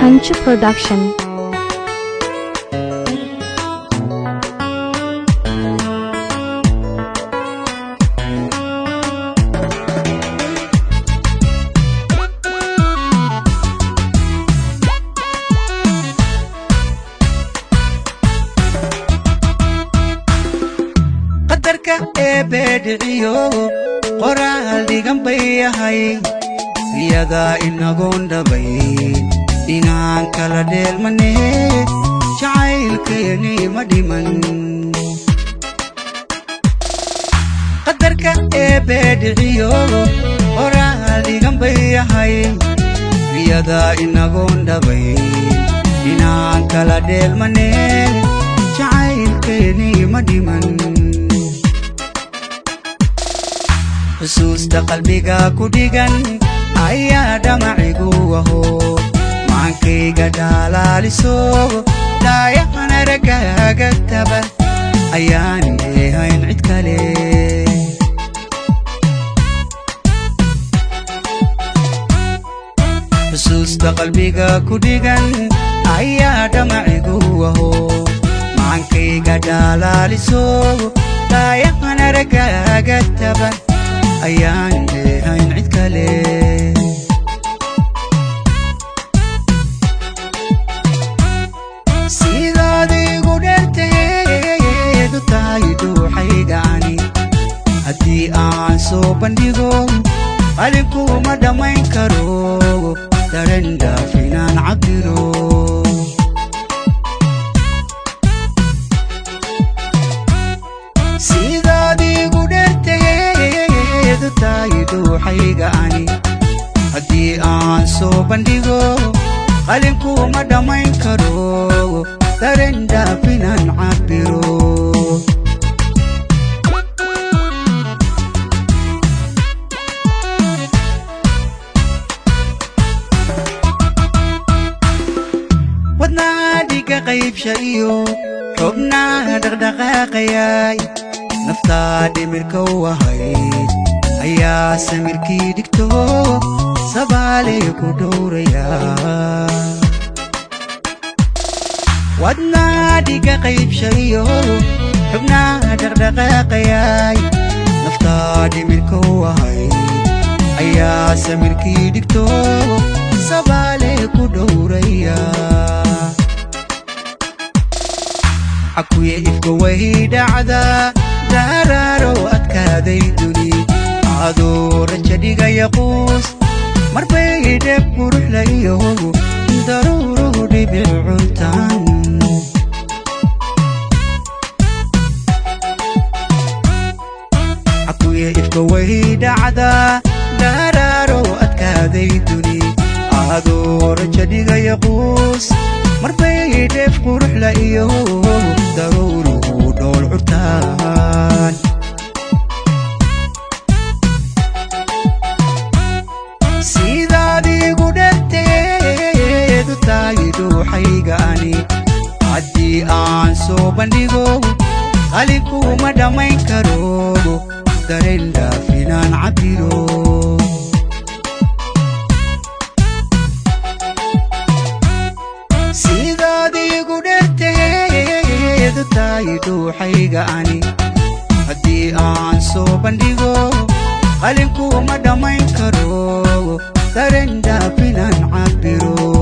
Hanchu Production. Qadarka eebedhiciyo qoraal dhigan bay yahay, iyadaa inagoon dhabay inaan kala dheelmane, jacaylkeeni ma dhiman. Qadarka eebedhiciyo qoraal dhigan bay yahay, iyadaa inagoon dhabay inaan kala dheelmane, jacaylkeeni ma dhiman. Xusuusta qalbiga ku dhigan ayaa dhamacigu aho, macankayga dhaalaaliso, daayahan aragaaga taba ayaan eehayn cid kale. Xusuusta qalbiga ku dhigan ayaa dhamacigu aho, macankayga dhaalaaliso, daayahan aragaaga taba ayaan eehayn cid kale. Sidaad igu dherteedu tahay dhuuxaygacani, haddii aan soo bandhigo qalinkuma dhammayn karo, dareen dhaaf inaan cabbiro. Sidaad igu dherteedu tahay dhuuxaygacani, haddii aan soo bandhigo qalinkuma dhammayn karo, dareen dhaaf inaan cabbiro. Wadnaha dhiga qaybsha iyo xubnaha dhaqdhaqaaqayay, naftaa dhimirka u ahayd ayaa samirkii dhigto, sabaaley ku dhowraya. Wadnaha dhiga qaybsha iyo xubnaha dhaqdhaqaaqayay, naftaa dhimirka u ahayd ayaa samirkii dhigto, sabaaley ku dhowraya. Cakuye ifka way dhacdaa, daaraaro adkaaday duni, adoo raja dhigaya quus marbay dheeb quruxla iyo daruuruhu dhibic cuntaan. Cakuye ifka way dhacdaa, daaraaro adkaaday duni, adoo raja dhigaya quus marbay dheef quruxla iyo daruuruhu dhool curtaan. Sidaad igu dherteedu tahay dhuuxaygacani, haddii aan soo bandhigo qalinkuma dhammayn karo, dareen dhaaf inaan cabbiro. Sidaad igu dherteedu tahay dhuuxaygacani, haddii aan soo bandhigo qalinkuma dhammayn karo, dareen dhaaf inaan cabbiro.